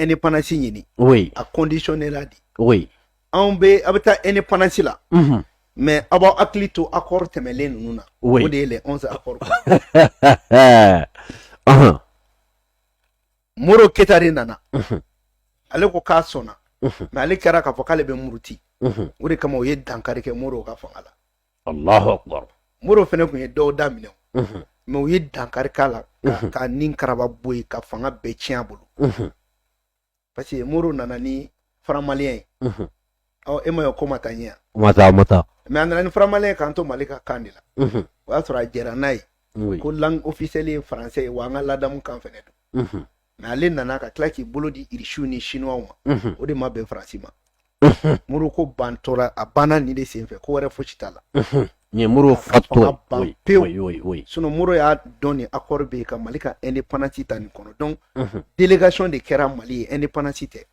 indépendance ɲini, a conditionné la de. Anw bɛ, a bɛ taa indépendance la, mais aw b'aw hakili to accord tɛmɛlen ninnu na. O de ye les 11 accords. Modibo Keyita de nana, ale ko k'a sɔnna, mais ale kɛra k'a fɔ k'ale bɛ muruti. O de kama u ye dankari kɛ Modibo ka fanga la. Allahu akbar. Modibo fɛnɛ tun ye dɔw da minɛ, mais u ye dankari k'a la ka nin karaba bɔ yen, ka fanga bɛɛ tiɲɛ a bolo, parce que Modibo nana ni franc malien ye. Ɔ, e ma ye ko ma taa ɲɛ yan? O ma taa, o ma taa. Mais a nana ni franc malien ye k'an to Mali ka kan de la. O y'a sɔrɔ a jɛra n'a ye ko langue officielle ye français ye, wa an ka ladamu kan fɛnɛ don. Mais ale nana ka tila k'i bolo di Irisiw ni Chinois ma. O de ma bɛn Faransi ma. Modibo ko bantɔra, a banna nin de senfɛ, ko wɛrɛ fosi t'a la. Nin ye Modibo fatɔ. Fanga ban pewu. Sinon Modibo y'a dɔn nin accord bɛ yen ka Mali ka indépendance ta nin kɔnɔ. Donc délégation de kɛra Mali ye, indépendance tɛ.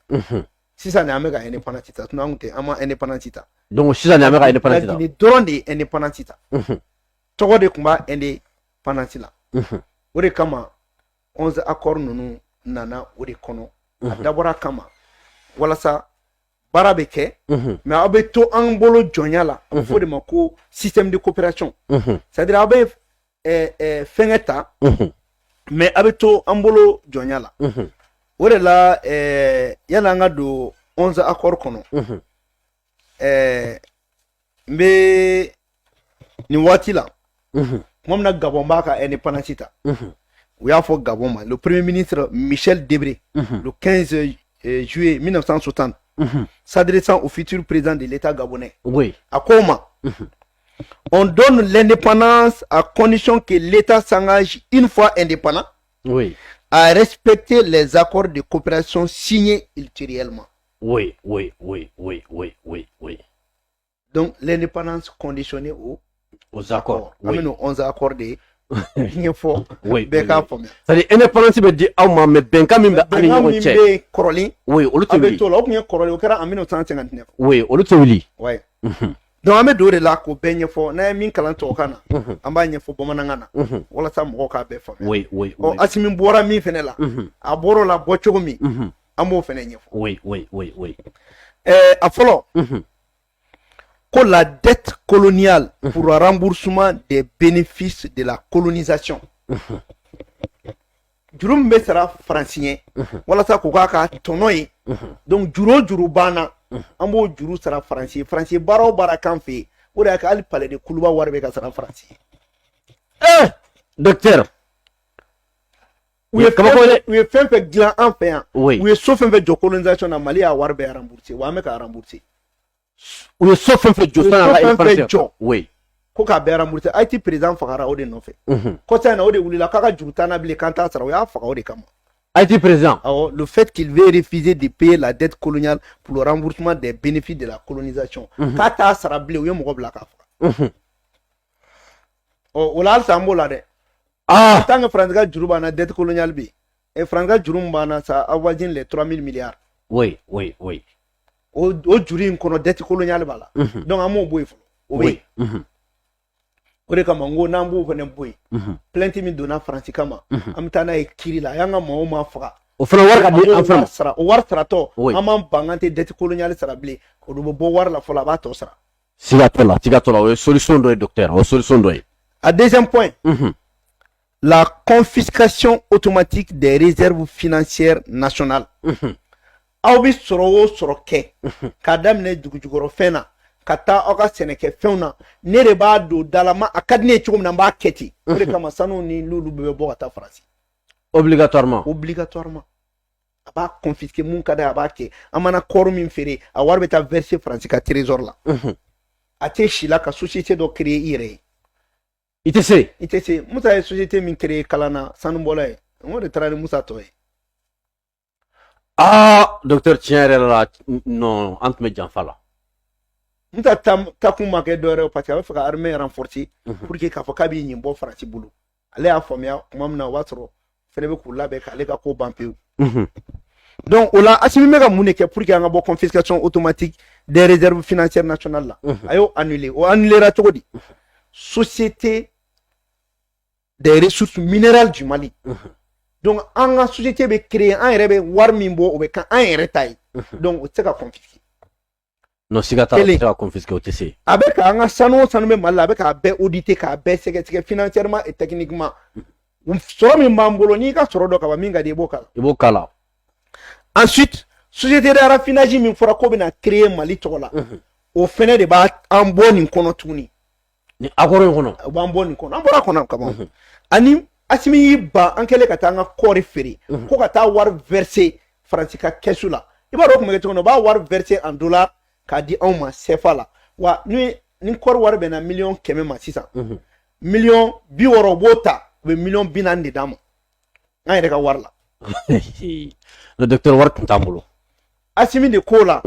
Sisan de an bɛ ka indépendance ta, sinon an tun tɛ, an ma indépendance ta. Donc sisan de an bɛ ka indépendance ta. Laginɛ dɔrɔn de ye indépendance ta. Tɔgɔ de tun b'a indépendance la. O de kama 11 accord ninnu nana o de kɔnɔ. A dabɔra kama walasa baara bɛ kɛ, mais aw bɛ to an bolo jɔnya la. A bɛ fɔ o de ma ko système de coopération, c'est à dire aw bɛ fɛnkɛ ta, mais aw bɛ to an bolo jɔnya la. O de la yanni an ka don 11 accord kɔnɔ, n bɛ nin waati la, tuma min na Gabon b'a ka indépendance ta, u y'a fɔ Gabon ma, le premier ministre Michel Debré, le 15 juillet 1960, s'adressant au futur président de l'État gabonais, a ko o ma: on donne l'indépendance à condition que l'État s'engage, une fois indépendant, à respecter les accords de coopération signés ultérieurement. Donc l'indépendance conditionnée aux Aux accords. An bɛ n'o 11 accords de ɲɛfɔ bɛɛ k'a faamuya. C'est à dire indépendance bɛ di aw ma, mais bɛnkan min bɛ an ni Bɛnkan ɲɔgɔn min cɛ. bɛ yen kɔrɔlen, Oui, olu tɛ an bɛ wuli. t'o la. O tun ye kɔrɔlen, o kɛra en 1959. Oui, olu tɛ wuli. Ouais. Donc an bɛ don o de la k'o bɛɛ ɲɛfɔ. N'an ye min kalan tubabukan na, an b'a ɲɛfɔ bamanankan na walasa mɔgɔw k'a bɛɛ faamuya. Ɔ, Asimi bɔra min fɛnɛ la, a bɔr'o la bɔ cogo min, an b'o fɛnɛ ɲɛfɔ. A fɔlɔ, ko la dette coloniale pour remboursement des bénéfices de la colonisation. Juru min bɛ sara Faransi ye walasa k'o k'a ka tɔnɔ ye. Donc juru o juru banna, an b'o juru sara Faransi ye. Faransi ye baara o baara k'an fɛ yen, o de y'a kɛ hali palais de Kuluba wari bɛ ka sara Faransi ye. Eh, docteur. U ye Kabako ye dɛ. U ye fɛn fɛn dilan an fɛ yan, u ye so fɛn fɛn jɔ colonisation na, Mali y'a wari bɛɛ rembourser, wa an bɛ ka rembourser. U ye so fɛn fɛn jɔ U ye sanni so an ka fɛn fɛn indépendance. jɔ. Ko k'a bɛɛ rembourser. Haïti président fagara o de nɔfɛ. Kɔsa in na, o de wulila k'a ka juru t'an na bilen, k'an t'a sara. U y'a faga o de kama. Haïti président. Awɔ, le fait qu'il veut refuser de payer la dette coloniale pour le remboursement des bénéfices de la colonisation, k'a t'a sara bilen, u ye mɔgɔ bila k'a faga. Ɔ, o la halisa an b'o la dɛ. Tant que Faransi ka juru b'an na, dette coloniale bɛ yen. Et Faransi ka juru min b'an na, ça avoisine les 3000 milliards. O juru in kɔnɔ, dette coloniale b'a la. Donc an m'o bɔ yen fɔlɔ, o bɛ yen. O de kama n ko n'an b'o fana bɔ yen, plainte min donna Faransi kama, an bɛ taa n'a ye kiiri la. A y'an ka maaw ma faga. O fana wari ka di A an b'o fana ma. wari sara. O wari saratɔ, an b'an ban k'an tɛ dette coloniale sara bilen. O de bɛ bɔ wari la fɔlɔ, a b'a tɔ sara. Siga t'o la, siga t'o la. O ye solution dɔ ye, docteur. O ye solution dɔ ye. A deuxième point, la confiscation automatique des réserves financières nationales. Aw bɛ sɔrɔ o sɔrɔ kɛ, k'a daminɛ dugujukɔrɔfɛn na ka taa aw ka sɛnɛkɛfɛnw na, ne de b'a don da la ma. A ka di ne ye cogo min na, n b'a kɛ ten. O de kama sanu ni n'olu bɛɛ bɛ bɔ ka taa Faransi. Obligatoirement. Obligatoirement, a b'a confisquer. Mun ka d'a ye, a b'a kɛ. An mana kɔɔri min feere, a wari bɛ taa verser Faransi ka trésor la. A tɛ si la ka société dɔ créer i yɛrɛ ye. I tɛ se. I tɛ se. Musa ye société min créer kalan na, sanubɔla ye, n de taara ni Musa tɔ ye. Ah, docteur, tiɲɛ yɛrɛ la, non, an tun bɛ janfa la. Musa ta kun ma kɛ dɔwɛrɛ ye, parce que a bɛ fɛ ka armée renforcer pour que k'a fɔ k'a b'i ɲin bɔ Faransi bolo. Ale y'a faamuya tuma min na, o b'a sɔrɔ fɛnɛ bɛ k'u labɛn k'ale ka ko ban pewu. Donc o la, Asimi bɛ ka mun de kɛ pour que an ka bɔ confiscation automatique des réserves financières nationales la? A y'o annuler. O annulera cogo di? Société des ressources minérales du Mali. Donc an ka société bɛ créer, an yɛrɛ bɛ wari min bɔ, o bɛ kɛ an yɛrɛ ta ye. Donc o tɛ se ka confisquer. Non, siga t'a la, o Kelen. tɛ se ka confisquer, o tɛ se. A bɛ ka an ka sanu o sanu bɛ Mali la, a bɛ k'a bɛɛ auditer, k'a bɛɛ sɛgɛsɛgɛ financièrement et techniquement. Sɔrɔ min b'an bolo, n'i ka sɔrɔ dɔ ka ban, min ka di, i b'o k'a la. I b'o k'a la. Ensuite, société de raffinage min fɔra k'o bɛna créer Mali tɔgɔ la, o fɛnɛ de b'a an bɔ nin kɔnɔ tuguni. Ni accord in kɔnɔ. O b'an bɔ nin kɔnɔ, an bɔra kɔnɔ ka ban. Ani Asimi y'i ban, an kɛlen ka taa an ka kɔɔri feere ko ka taa wari verser Faransi ka kɛsu la. I b'a dɔn o tun bɛ kɛ cogo min na, u b'a wari verser en dollar k'a di anw ma CFA la. Wa ni kɔɔri wari bɛnna 100 000 000 ma sisan, 60 000 000 u b'o ta, u bɛ 40 000 000 de d'an ma an yɛrɛ ka wari la. Le docteur, wari tun t'an bolo. Asimi de ko la,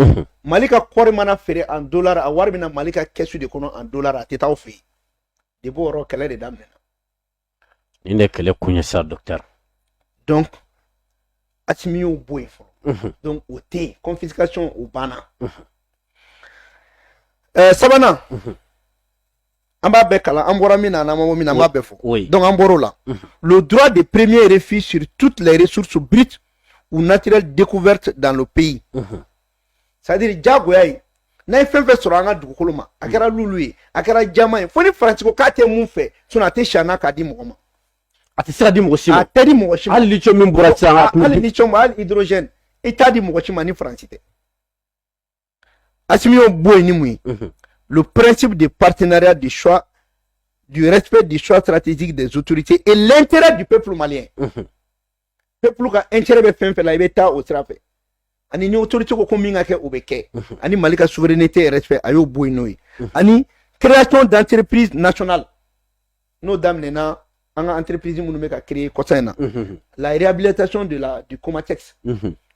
Mali ka kɔɔri mana feere en dollar, a wari bɛna Mali ka kɛsu de kɔnɔ en dollar, a tɛ taa aw fɛ yen. Depuis o yɔrɔ, kɛlɛ de daminɛna. Nin de kɛlɛ kun ye sa, docteur. Donc Asimi y'o bɔ yen fɔlɔ. Donc o tɛ yen, confiscation o banna. Sabanan, an b'a bɛɛ kalan, an bɔra min na, n'an ma bɔ min na, an b'a bɛɛ fɔ. Donc an bɔr'o la, le droit de premier refus sur toutes les ressources brutes ou naturelles découvertes dans le pays. C'est à dire diyagoya ye, n'a ye fɛn fɛn sɔrɔ an ka dugukolo ma, a kɛra lulu ye, a kɛra jama ye, fo ni Faransi ko k'a tɛ mun fɛ, sinon a tɛ si a n'a k'a di mɔgɔ ma. A tɛ se ka di mɔgɔ si A ma. tɛ di mɔgɔ si ma. Hali lithium min bɔra sisan, a tun Hali lithium, hali hydrogène, i t'a di mɔgɔ si ma ni Faransi tɛ. Asimi y'o bɔ yen ni mun ye? Le principe de partenariat du choix, du respect du choix stratégique des autorités et l'intérêt du peuple malien. Peuple ka intérêt bɛ fɛn fɛn la, i bɛ taa o sira fɛ. Ani ni autorité ko min ka kɛ, o bɛ kɛ. Ani Mali ka souveraineté respect, a y'o bɔ yen n'o ye. Ani création d'entreprise nationale, n'o daminɛna, an ka entreprise minnu bɛ ka créer kɔsa in na, la réhabilitation de la du Comatex,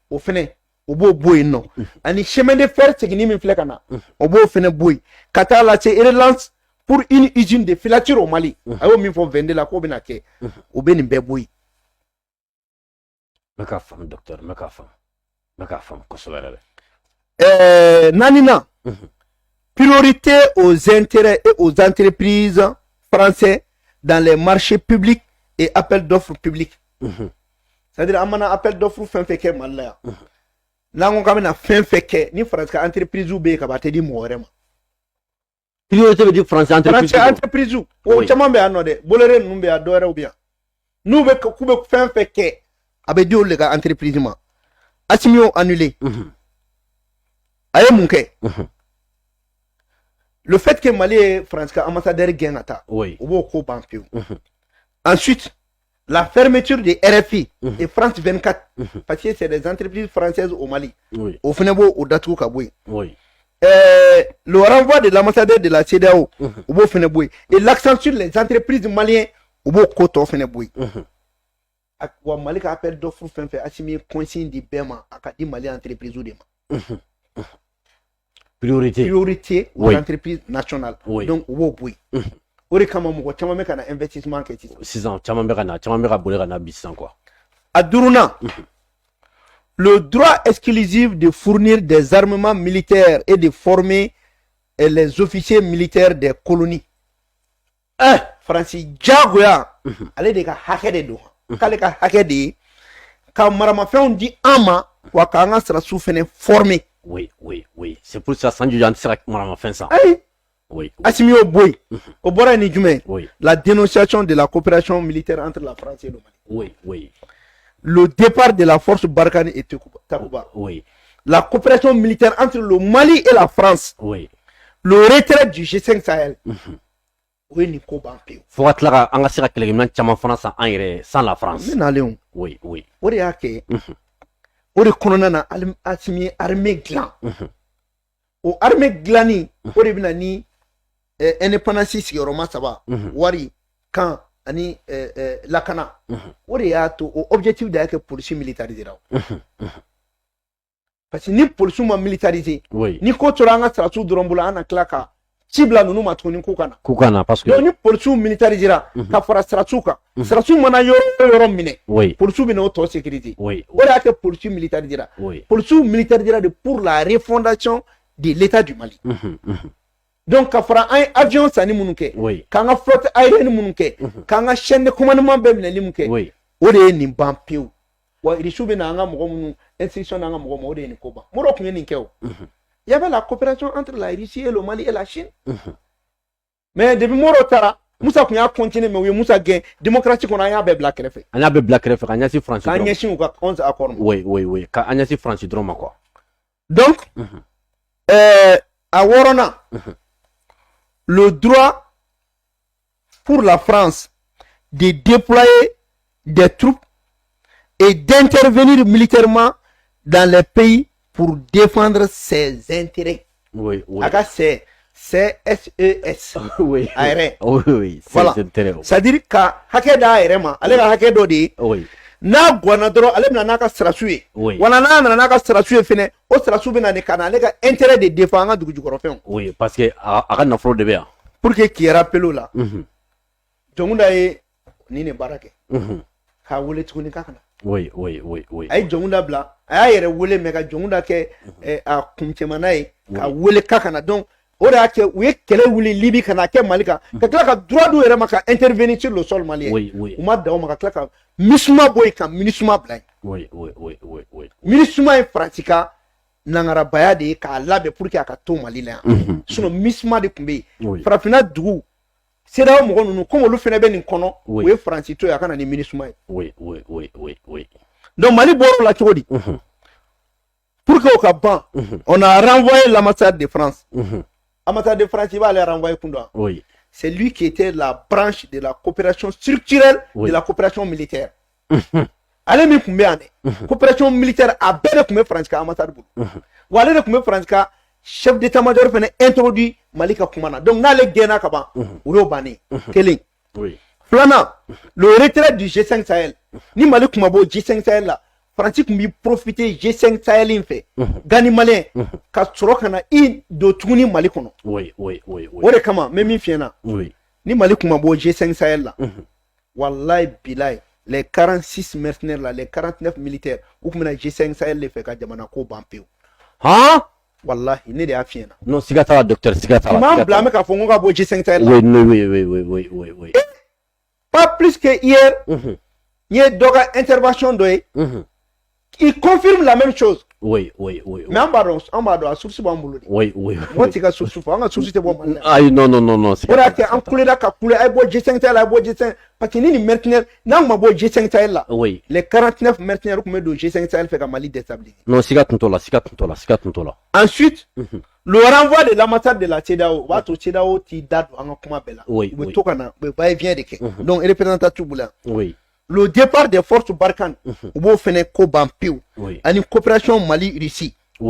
o fɛnɛ o b'o bɔ yen nɔ. Ani chemin de fer seginni min filɛ ka na, o b'o fɛnɛ bɔ yen, ka taa lase relance pour une usine de filature au Mali. A y'o min fɔ 22 la k'o bɛna kɛ, o bɛ nin bɛɛ bɔ yen. N bɛ k'a faamu, docteur, n bɛ k'a faamu, n bɛ k'a faamu kosɛbɛ yɛrɛ. Naaninan, priorité aux intérêts et aux entreprises françaises dans les marchés publics et appels d'offres publics. C'est-à-dire an mana appel d'offres fɛn fɛn kɛ Mali la yan, n'an ko k'an bɛna fɛn fɛn kɛ, ni Faransi ka entreprise bɛ yen ka ban, a tɛ di mɔgɔ wɛrɛ ma. Priorité bɛ di Faransi entreprise. Faransi entreprise o caman bɛ yan nɔ dɛ, Bolloré ninnu bɛ yan, dɔ wɛrɛw bɛ yan. N'u bɛ k'u bɛ fɛn fɛn kɛ, a bɛ di olu de ka entreprise ma. Asimi y'o annulé. A ye mun kɛ? Le fait que Mali ye Faransi ka ambassadeur gɛn ka taa, o b'o ko ban pewu. Ensuite, la fermeture de RFI et France 24, parce que c'est des entreprises françaises au Mali, o fana b'o o datugu ka bɔ yen. Le renvoi de l'ambassadeur de la CEDEAO, o b'o fana bɔ yen. Et l'accent sur les entreprises maliennes, o b'o ko tɔ fana bɔ yen. Wa Mali ka appel d'offre fɛn fɛn, Asimi ye consigne di bɛɛ ma, a ka di Mali entreprise de ma. Priorité. Priorité aux entreprises nationales. Donc o b'o bɔ yen. O de kama mɔgɔ caman bɛ ka na investissement kɛ sisan. Sisan caman bɛ ka na, caman bɛ ka boli ka na bi sisan quoi. A duurunan, le droit exclusif de fournir des armements militaires et de former les officiers militaires des colonies. Faransi diyagoya, ale de ka hakɛ de don, k'ale ka hakɛ de ye ka maramafɛnw di an ma, wa k'an ka sɔrɔdasiw fɛnɛ former. Oui, c'est pour ça san joli an tɛ se ka maramafɛn san. Ayi. Asimi y'o bɔ yen. O bɔra yen ni jumɛn ye? La dénonciation de la coopération militaire entre la France et le Mali. Le départ de la force Barkhane et Takuba. La coopération militaire entre le Mali et la France. Le retrait du G5 Sahel. O ye nin ko ban pewu. Fo ka tila ka an ka se ka kɛlɛkɛminɛn caman fana san an yɛrɛ ye sans la France. N bɛ nalen o. O de y'a kɛ, o de kɔnɔna na, Asimi ye armée dilan. O armée dilanni, o de bɛ na ni indépendance sigiyɔrɔma saba, wari kan ani lakana. O de y'a to o objectif de y'a kɛ polisi militarisé ra o. Parce que ni polisiw ma militarisé, ni ko tora an ka sɔrɔdasiw dɔrɔn bolo, an na tila ka ci bila ninnu ma tuguni k'u ka na. K'u ka na parce que. Donc ni polisiw militarisé ra ka fara sɔrɔdasiw kan, sɔrɔdasiw mana yɔrɔ o yɔrɔ minɛ, polisiw bɛ na o tɔ sécurité. O de y'a kɛ polisiw militarisé ra. Polisiw militarisé ra de pour la refondation de l'État du Mali. Donc ka fara an ye avion sanni minnu kɛ, k'an ka flotte aérienne minnu kɛ, k'an ka chaîne de commandement bɛɛ minɛli mun kɛ, O de ye nin ban pewu. Wa Irisiw bɛ na an ka mɔgɔ minnu instruction n'an ka mɔgɔ ma, o de ye nin ko ban. Modibo tun ye nin kɛ o. Il y avait la coopération entre la Russie et le Mali et la Chine. Mais depuis Modibo taara, Musa tun y'a continuer, mais u ye Musa gɛn démocratie kɔnɔ, an y'a bɛɛ bila kɛrɛfɛ. An y'a bɛɛ bila kɛrɛfɛ ka ɲɛsin Faransi k'an dɔrɔn ma. Ɲɛsin u ka 11 accords ma. Oui, ka an ɲɛsin Faransi dɔrɔn ma quoi. Donc a wɔɔrɔnan, le droit pour la France de déployer des troupes et d'intervenir militairement dans les pays pour défendre ses intérêts. A ka c'est CSES. A yɛrɛ. Oui. Voilà. C'est intérêt. C'est-à-dire ka hakɛ d'a yɛrɛ ma, ale ka hakɛ dɔ de ye. N'a gwanna dɔrɔn, ale bɛna n'a ka sirasiw ye. Wala n'a nana n'a ka sirasiw ye fɛnɛ, o sirasiw bɛ na de ka na ale ka intérêt de défend an ka dugu jukɔrɔfɛnw. Oui, parce que a ka nafolo de bɛ yan. Pour que k'i rappeler o la. Jɔnkunda ye nin de baara kɛ. K'a wele tuguni k'a ka na. A ye Jɔnkunda bila, a y'a yɛrɛ wele mɛ ka Jɔnkunda kɛ a kuncɛmana ye k'a wele k'a ka na. Donc o de y'a kɛ u ye kɛlɛ wuli Libi ka na kɛ Mali kan, ka tila ka droit d'u yɛrɛ ma ka intervenir sur le sol malien. U ma dan o ma, ka tila ka MINUSMA bɔ yen ka MINUSMA bila yen. MINUSMA ye Faransi ka nangarabaya de ye k'a labɛn pour que a ka to Mali la yan. Sinon MINUSMA de tun bɛ yen. Farafinna dugu CEDEAO mɔgɔ ninnu, komi olu fana bɛ nin kɔnɔ, u ye Faransi to yen a ka na ni MINUSMA ye. Donc Mali bɔr'o la cogo di? Pour que o ka ban, on a renvoyé l'ambassade de France. Ambassade de France, i b'ale renvoyer kun dɔn? Oui. C'est lui qui était la branche de la coopération structurelle, de la coopération militaire. Ale min tun bɛ yan dɛ, coopération militaire a bɛɛ de tun bɛ Faransi ka ambassade bolo. Wa ale de tun bɛ Faransi ka chef d'état-major fana introduit Mali ka kuma na. Donc n'ale gɛnna ka ban, o y'o bannen kelen. Filanan, le retrait du G5 Sahel. Ni Mali tun ma bɔ G5 Sahel la, Faransi tun b'i profiter G5 Sahel in fɛ, Gani malien ka sɔrɔ ka na i don tuguni Mali kɔnɔ. O de kama n bɛ min f'i ɲɛna, ni Mali tun ma bɔ G5 Sahel la, wallahi bilahi, les 46 mercenaires là, les 49 militaires, u tun bɛna G5 Sahel de fɛ ka jamana ko ban pewu. Han? Wallahi, ne de y'a f'i ɲɛna. Non, siga t'a la, docteur, siga t'a la. U m'an bila, an bɛ k'a fɔ n ko ka bɔ G5 Sahel la. Pas plus que hier, n ye dɔ ka intervention dɔ ye, il confirme la même chose. Mais an b'a dɔn, a source b'an bolo de. Mɔgɔ t'i ka source fɔ, an ka source tɛ bɔ Mali la. Ayi, non, non, non, non. O de y'a kɛ an kulela ka kule, a ye bɔ G5 Sahel la, a ye bɔ G5, parce que ni nin mercenaire n'an ma bɔ G5 Sahel la, les 49 mercenaires tun bɛ don G5 Sahel fɛ ka Mali déstabiliser. Non, siga tun t'o la, siga tun t'o la, siga tun t'o la. Ensuite, le renvoi de l'ambassade de la CEDEAO, o b'a to CEDEAO t'i da don an ka kuma bɛɛ la. U bɛ to ka na, u bɛ va et vient de kɛ. Donc représentant b'u la. Le départ des forces Barkhane, u b'o fɛnɛ ko ban pewu. Ani coopération Mali Russie, u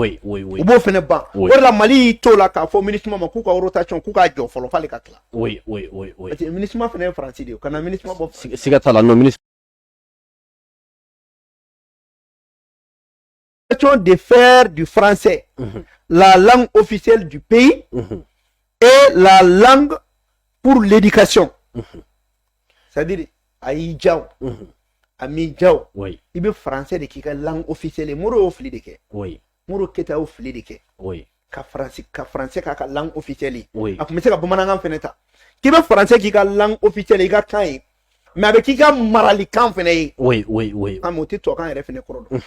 b'o fɛnɛ ban. O de la Mali y'i to la k'a fɔ MINUSMA ma k'u ka rotation k'u k'a jɔ fɔlɔ f'ale ka tila. Parce que MINUSMA fɛnɛ ye Faransi de ye, ka na MINUSMA bɔ. Siga t'a la, non, ministre. De faire du français la langue officielle du pays et la langue pour l'éducation. C'est-à-dire, a y'i diya o, a m'i diya o, i bɛ français de k'i ka langue officielle ye. Modibo y'o fili de kɛ. Modibo Keyita y'o fili de kɛ. Ka français k'a ka langue officielle ye. A tun bɛ se ka bamanankan fɛnɛ ta. K'i bɛ français k'i ka langue officielle ye, i ka kan ye, mais a bɛ k'i ka maralikan fɛnɛ ye. Ah, mais o tɛ tubabukan yɛrɛ fɛnɛ kɔrɔ dɔn.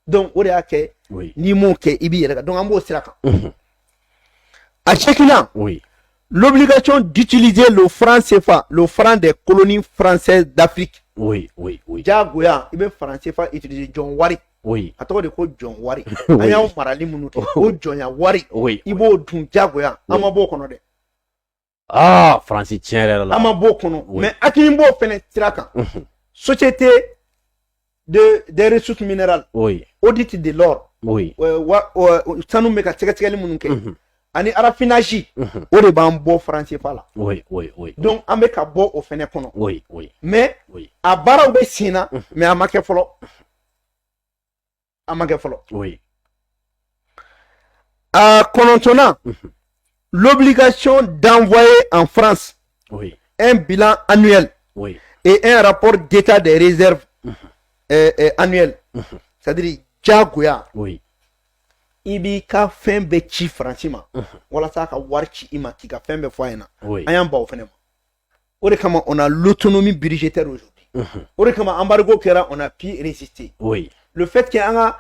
Donc o de y'a kɛ n'i m'o kɛ, i b'i yɛrɛ kan. Donc an b'o sira kan. A seeginnan, l'obligation d'utiliser le franc CFA, le franc des colonies françaises d'Afrique. Diyagoya, i bɛ franc CFA utiliser, jɔn wari. A tɔgɔ de ko jɔn wari. An y'aw marali minnu kɛ, o jɔnya wari. I b'o dun diyagoya. An ma b'o kɔnɔ dɛ. Ah, Faransi tiɲɛ yɛrɛ la. An ma b'o kɔnɔ. Mais Hakili b'o fɛnɛ sira kan. Société des ressources minérales, audit de l'or, wa sanu bɛ ka sɛgɛsɛgɛli minnu kɛ, ani raffinage, o de b'an bɔ franc CFA la. Donc an bɛ ka bɔ o fɛnɛ kɔnɔ. Mais a baaraw bɛ sen na, mais a ma kɛ fɔlɔ. A ma kɛ fɔlɔ. A kɔnɔntɔnnan, l'obligation d'envoyer en France un bilan annuel et un rapport d'état des réserves annuel. C'est-à-dire diyagoya, i b'i ka fɛn bɛɛ ci Faransi ma walasa a ka wari ci i ma k'i ka fɛn bɛɛ fɔ a ɲɛna. An y'an ban o fɛnɛ ma. O de kama on a l'autonomie budgétaire aujourd'hui. O de kama embargo kɛra, on a pu résister. Le fait que an ka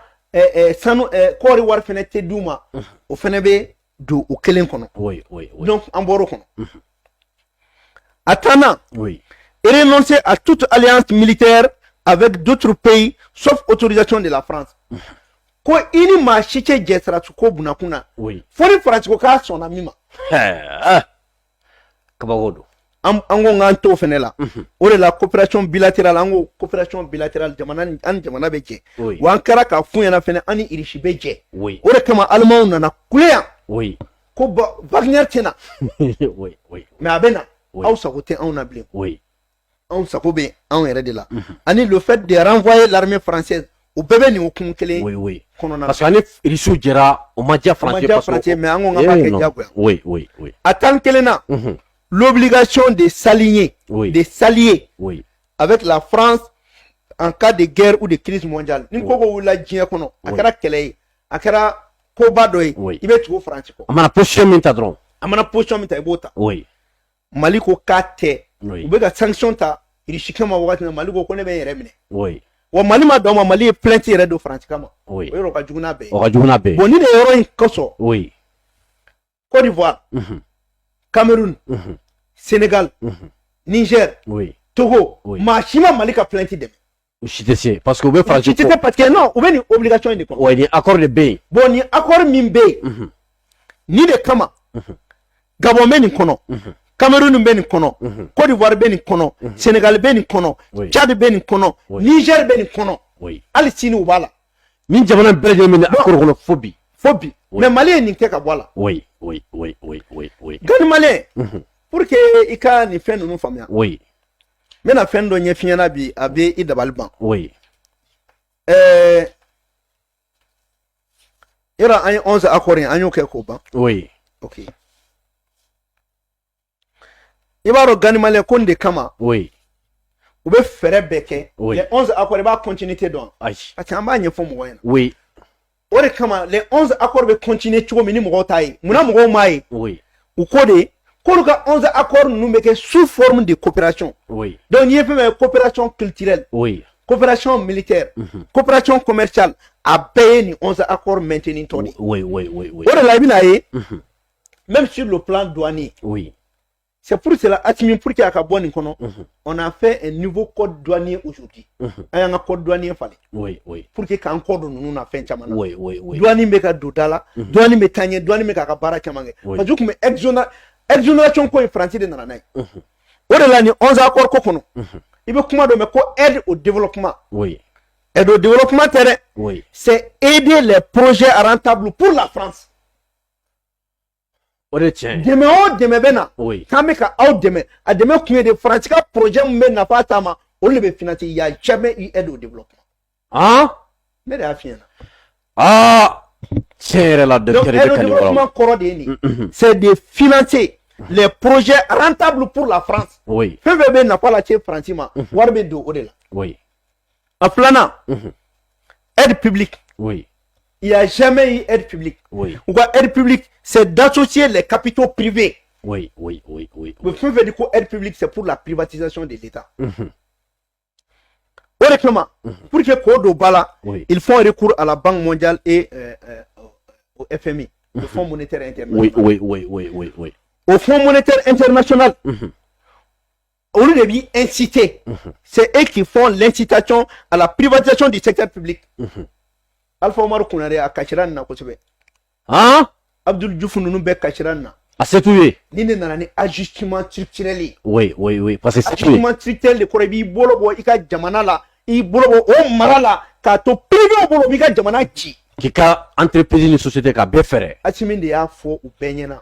sanu, kɔɔri wari fɛnɛ tɛ d'u ma, o fɛnɛ bɛ don o kelen kɔnɔ. Donc an bɔr'o kɔnɔ. A tannan, renoncer à toute alliance militaire avec d'autres pays sauf autorisation de la France. Ko i ni maa si tɛ jɛ sarati ko bunakun na fo ni Faransi ko k'a sɔnna min ma. Kabako don. An ko k'an t'o fɛnɛ la. O de la, coopération bilatérale, an ko coopération bilatérale, jamana ni an ni jamana bɛ jɛ. Wa an kɛra k'a f'u ɲɛna fɛnɛ, an ni Irisi bɛ jɛ. O de kama Alimanw nana kule yan ko Wagner tɛ na, mais a bɛ na. Aw sago tɛ anw na bilen. Anw sago bɛ anw yɛrɛ de la. Ani le fait de renvoyer l'armée française, o bɛɛ bɛ nin hukumu kelen kɔnɔna na. Parce que ani Irisiw jɛra, o ma diya O ma Français. diya Parce que Français, mais an ko k'an b'a kɛ diyagoya. A 11nan, l'obligation de s'aligner, de s'allier avec la France en cas de guerre ou de crise mondiale. Ni ko ko wulila diɲɛ kɔnɔ, a kɛra kɛlɛ ye, a kɛra koba dɔ ye, i bɛ tugu Faransi kɔ. A mana position min ta dɔrɔn. A mana position min ta, i b'o ta. Mali ko k'a tɛ. U bɛ ka sanction ta Irisi kama wagati min na, Mali ko ko ne bɛ n yɛrɛ minɛ. Wa Mali ma dan o ma, Mali ye plainte yɛrɛ don Faransi kama. O yɔrɔ ka jugu n'a bɛɛ ye. O ka jugu n'a bɛɛ ye. Bon, ni de yɔrɔ in kosɔn, Côte d'Ivoire, Cameroun, Sénégal, Niger, Togo, maa si ma Mali ka plainte dɛmɛ. U si tɛ se parce que u bɛ Si Faransi tɛ se parce que non, u bɛ nin obligation in de kɔnɔ. Ouais, ni accord de bɛ yen. Bon, nin accord min bɛ yen, nin de kama Gabon bɛ nin kɔnɔ, Cameroun bɛ nin kɔnɔ, Côte d'Ivoire bɛ nin kɔnɔ, Sénégal bɛ nin kɔnɔ, Tchad bɛ nin kɔnɔ, Niger bɛ nin kɔnɔ. Hali sini u b'a la. Nin jamana bɛɛ lajɛlen bɛ nin accord kɔnɔ fo bi. Fo bi. Mais Mali ye nin kɛ ka bɔ a la. Gani Malien, pour que i ka nin fɛn ninnu faamuya, n bɛna fɛn dɔ ɲɛf'i ɲɛna bi, a bɛ i dabali ban. Yɔrɔ an ye 11 accords ye, an y'o kɛ k'o ban. Ok, i b'a dɔn, Gani Malien, ko nin de kama u bɛ fɛɛrɛ bɛɛ kɛ. Les 11 accords, i b'a continuité dɔn? Ayi. Parce que an b'a ɲɛfɔ mɔgɔw ɲɛna. O de kama les 11 accords bɛ continuer cogo min ni mɔgɔw t'a ye, munna mɔgɔw m'a ye? U ko de k'olu ka 11 accords ninnu bɛ kɛ sous forme de coopération. Donc n'i ye fɛn fɛn ye, coopération culturelle, coopération militaire, coopération commerciale, a bɛɛ ye nin 11 accords maintenu tɔ de ye. O de la i bɛna ye, même sur le plan douanier, c'est pour cela, Assimi, pour que a ka bɔ nin kɔnɔ, on a fait un nouveau code douanier aujourd'hui. An y'an ka code douanier falen pour que k'an kɔ don ninnu na fɛn caman na. Douane bɛ ka don da la, douane bɛ taa ɲɛ, douane bɛ k'a ka baara caman kɛ. Parce que u tun bɛ exonération ko in, Faransi de nana n'a ye. O de la nin 11 accords ko kɔnɔ, i bɛ kuma dɔ mɛn ko aide au développement. Aide au développement tɛ dɛ. C'est aider les projets rentables pour la France. O de tiɲɛ ye. Dɛmɛ o dɛmɛ bɛ na, k'an bɛ ka aw dɛmɛ, a dɛmɛ kun ye de Faransi ka projet min bɛ nafa t'a ma, olu de bɛ financer. Il y a jamais eu aide au développement. Ne de y'a f'i ɲɛna. Aa, tiɲɛ yɛrɛ la, Donc docteur, i aide bɛ au ka nin yɔrɔ. développement kɔrɔ de ye nin ye, c'est de financer les projets rentables pour la France. Fɛn fɛn bɛ nafa lase Faransi ma, wari bɛ don o de la. A filanan, aide publique. Il n'y a jamais eu aide publique. U ka aide publique, c'est d'associer les capitaux privés. U bɛ fɛn fɛn di ko aide publique, c'est pour la privatisation de l'État. O de kama, pour que k'o don ba la, ils font recours à la Banque mondiale et au FMI, le Fonds monétaire international. Au Fonds monétaire international, olu de b'i inciter. C'est eux qui font l'incitation à la privatisation du secteur public. Alpha Omar Konaré a kasira nin na kosɛbɛ. Abdoul Diouf ninnu bɛɛ kasira nin na. A se t'u ye. Ni ne nana ni ajustement structurel ye. Oui, oui, oui. Parce que c'est t'u ye. Ajustement structurel de kɔrɔ, i b'i bolo bɔ i ka jamana la, i bolo bɔ o mara la k'a to privé bolo, o b'i ka jamana ci. K'i ka entreprise ni société ka bɛɛ fɛrɛ. Assimi de y'a fɔ u bɛɛ ɲɛna.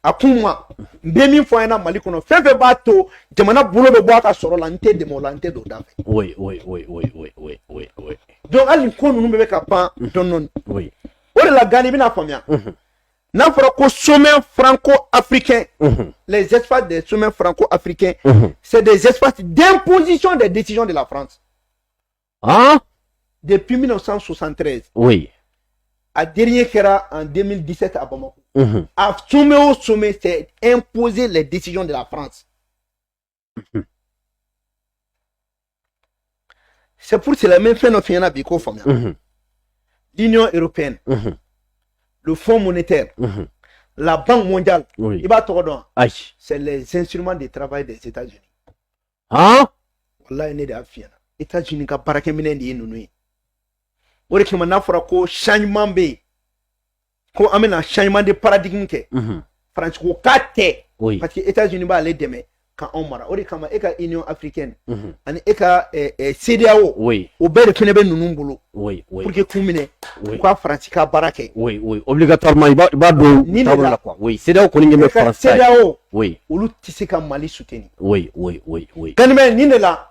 A kun ma, n bɛ min fɔ an ɲɛna Mali kɔnɔ, fɛn fɛn b'a to jamana bolo bɛ bɔ a ka sɔrɔ la, n tɛ dɛmɛ o la, n tɛ don o da fɛ. Donc hali nin ko ninnu bɛɛ bɛ ka ban dɔɔni dɔɔni. O de la, Gani, i bɛna faamuya. N'a fɔra ko sommet franco-africain, les espaces des sommets franco-africains, c'est des espaces d'imposition des décisions de la France. Depuis 1973, a dernier kɛra en 2017 à Bamako. A sommet au sommet, c'est imposer les décisions de la France. C'est pour cela, n bɛ fɛn dɔ f'i ɲɛna bi k'o faamuya. L'Union européenne, le Fonds monétaire, la Banque mondiale, i b'a tɔgɔ dɔn wa? Ayi. C'est les instruments de travail des États-Unis. Han. Wallahi, ne de y'a f'i ɲɛna, États-Unis ka baarakɛminɛn de ye ninnu ye. O de kama n'a fɔra ko changement bɛ yen, ko an bɛna changement de paradigme kɛ, Faransi ko k'a tɛ, parce que États-Unis b'ale dɛmɛ ka anw mara. O de kama e ka Union africaine ani e ka CEDEAO, o bɛɛ de fɛnɛ bɛ ninnu bolo pour que k'u minɛ, u ka Faransi ka baara kɛ. Oui, obligatoirement i b'a don Ni de taabolo la. la quoi. Oui, CEDEAO kɔni ɲɛ bɛ E ka France ta ye. CEDEAO, olu tɛ se ka Mali soutenir. Kanimɛ, nin de la.